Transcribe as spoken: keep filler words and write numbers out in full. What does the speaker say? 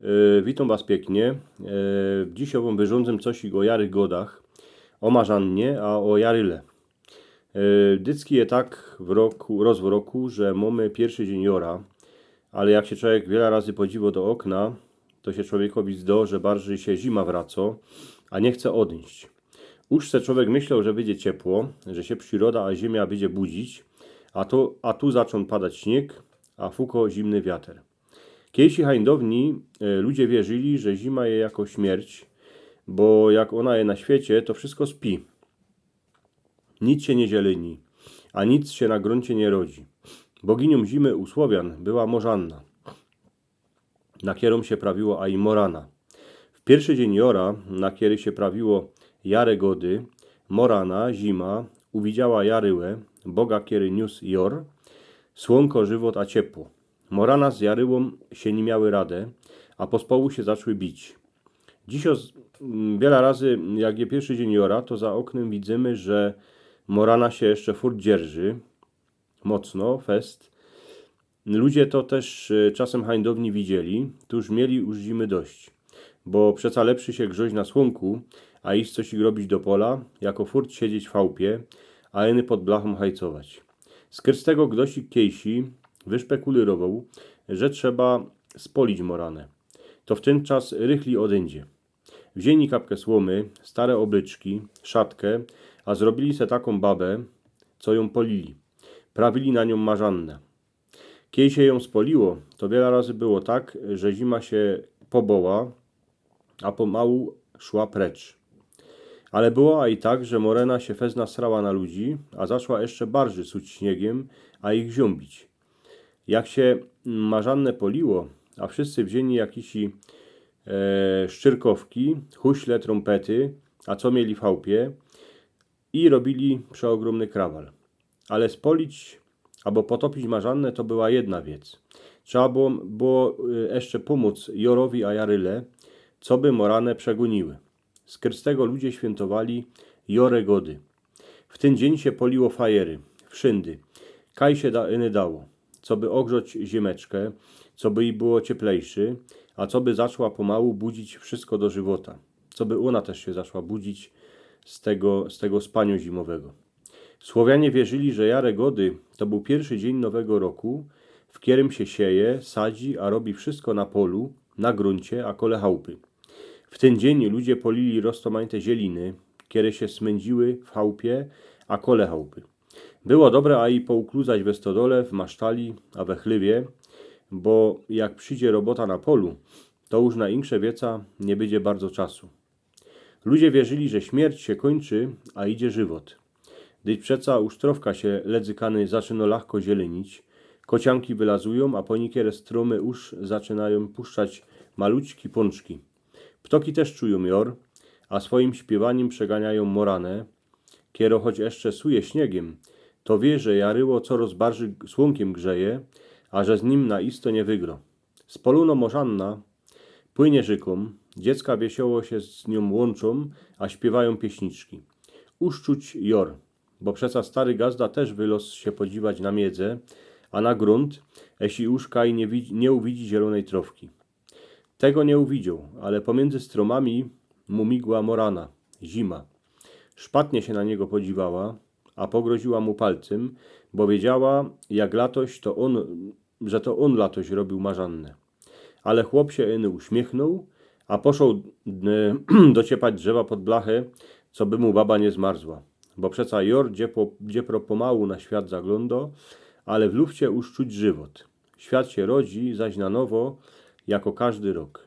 E, witōm was piyknie. E, dzisiej wōm wyrządzę coś ô jarych godach, ô marzannie, a ô jaryle. E, dycki je tak w roku, roz w roku, że mōmy piyrszy dziyń jora, ale jak sie czowiek wiela razy podziwo do ôkna, to sie czowiekowi zdo, że barżyj sie zima wraco, a niy chce ôdyńść. Uż se czowiek myśloł, że bydzie ciepło, że sie prziroda a zymia bydzie budzić, a tu, a tu zaczōn padać śniyg, a fuko zimny wiater. Kiejsi hańdowni, e, ludzie wierzyli, że zima je jako śmierć, bo jak ôna je na świecie, to wszystko spi. Nic sie niy zieleni, a nic sie na grōncie niy rodzi. Boginiōm zimy u Słowian była Morzanna, na kierōm sie prawiło aj Morana. W piyrszy dziyń jora, na kiery sie prawiło jare gody, Morana, zima, uwidziała jaryłe, boga, kiery niōs jor, słōnko, żywot a ciepło. Morana z jaryłōm sie niy miały rade, a pospołu sie zaczły bić. Dzisiej z-, m, wiela razy, jak je piyrszy dziyń jora, to za ôknym widzymy, że Morana sie jeszcze furt dzierży. Mocno, fest. Ludzie to tyż, e, czasym hańdowni widzieli, tuż mieli uż zimy dość. Bo przeca lepszy sie grzoś na słōnku, a iś coś robić do pola, jako furt siedzieć w chałpie, a iny pod blachōm hajcować. Skyrz tego gdosik kiejsi wyszpekulyrowoł, że trzeba spolić Moranę. To w tyn czas rychli ôdyńdzie. Wziyni kapkã słōmy, stare ôblyczki, szatkã, a zrobiyli se takõ babã, co jã poliyli. Prawiyli na niã marzannã. Kiej sie jã spoliło, to wiela razy było tak, że zima sie poboła, a pomału szła precz. Ale było aj tak, że Morena sie fest nasrała na ludzi, a zaczła jeszcze barżyj suć śniegiem, a ich ziōmbić. Jak sie marzannã poliło, a wszyscy wziyni jakisi, e, szczyrkowki, huśle, trōmpety, a co mieli w chałpie, i robiyli przeôgrōmny krawal. Ale spolić abo potopić marzannã to była jedna wiec. Trzeba było, było, e, jeszcze pōmōc jorowi a jaryle, coby Moranã przegōniły. Skyrz tego ludzie świyntowali jore gody. W tyn dziyń sie poliło fajery, wszyndy. Kaj sie da, iny dało. Coby ôgrzoć ziymeczkã, coby jij było cieplejszy, a coby zaczła pomału budzić wszystko do żywota. Coby ôna tyż sie zaczła budzić z tego, z tego spaniŏ zimowego. Słowianie wierzyli, że jare gody to bōł piyrszy dziyń nowego roku, w kerym sie sieje, sadzi, a robi wszystko na polu, na grōncie, a kole chałpy. W tyn dziyń ludzie poliyli roztomajte zieliny, kere sie smyndziły w chałpie, a kole chałpy. Było dobre, a i poukluzać we stodole, w masztali, a we chlywie, bo jak przidzie robota na polu, to uż na insze wieca niy bydzie bardzo czasu. Ludzie wierzyli, że śmierć sie kōńczy, a idzie żywot. Dyć przeca uż trowka sie ledzykany zaczyno lachko zielenić, kocianki wylazujōm, a po niykere strōmy uż zaczynajōm puszczać malućki pōnczki. Ptoki tyż czujōm jor, a swojim śpiywanim przeganiajōm Moranã, kero choć jeszcze suje śniegiem, to wiy, że jaryło coroz barżyj słōnkiem grzeje, a że z nim na isto niy wygro. Spolōno Morzanna płynie rzykōm, dziecka wiesioło sie z niōm łōnczōm, a śpiywajōm pieśniczki. Uż czuć jor, bo przeca stary gazda tyż wyloz sie podziwać na miedze, a na grōnt, jeźli uż kaj niy wi-, niy uwidzi zielonej trowki. Tego niy uwidzioł, ale pomiyndzy strōmami mu migła Morana, zima. Szpatnie sie na niego podziwała, a pogroziła mu palcym, bo wiedziała, jak latoś to ôn, że to ôn latoś robił marzannã. Ale chłop sie iny uśmiechnōł, a poszoł, e, dociepać drzewa pod blachã, coby mu baba niy zmarzła. Bo przeca jor dziepło-, dziepro pomału na świat zaglōndo, ale w lufcie uż czuć żywot. Świat sie rodzi zaś na nowo, jako kŏżdy rok.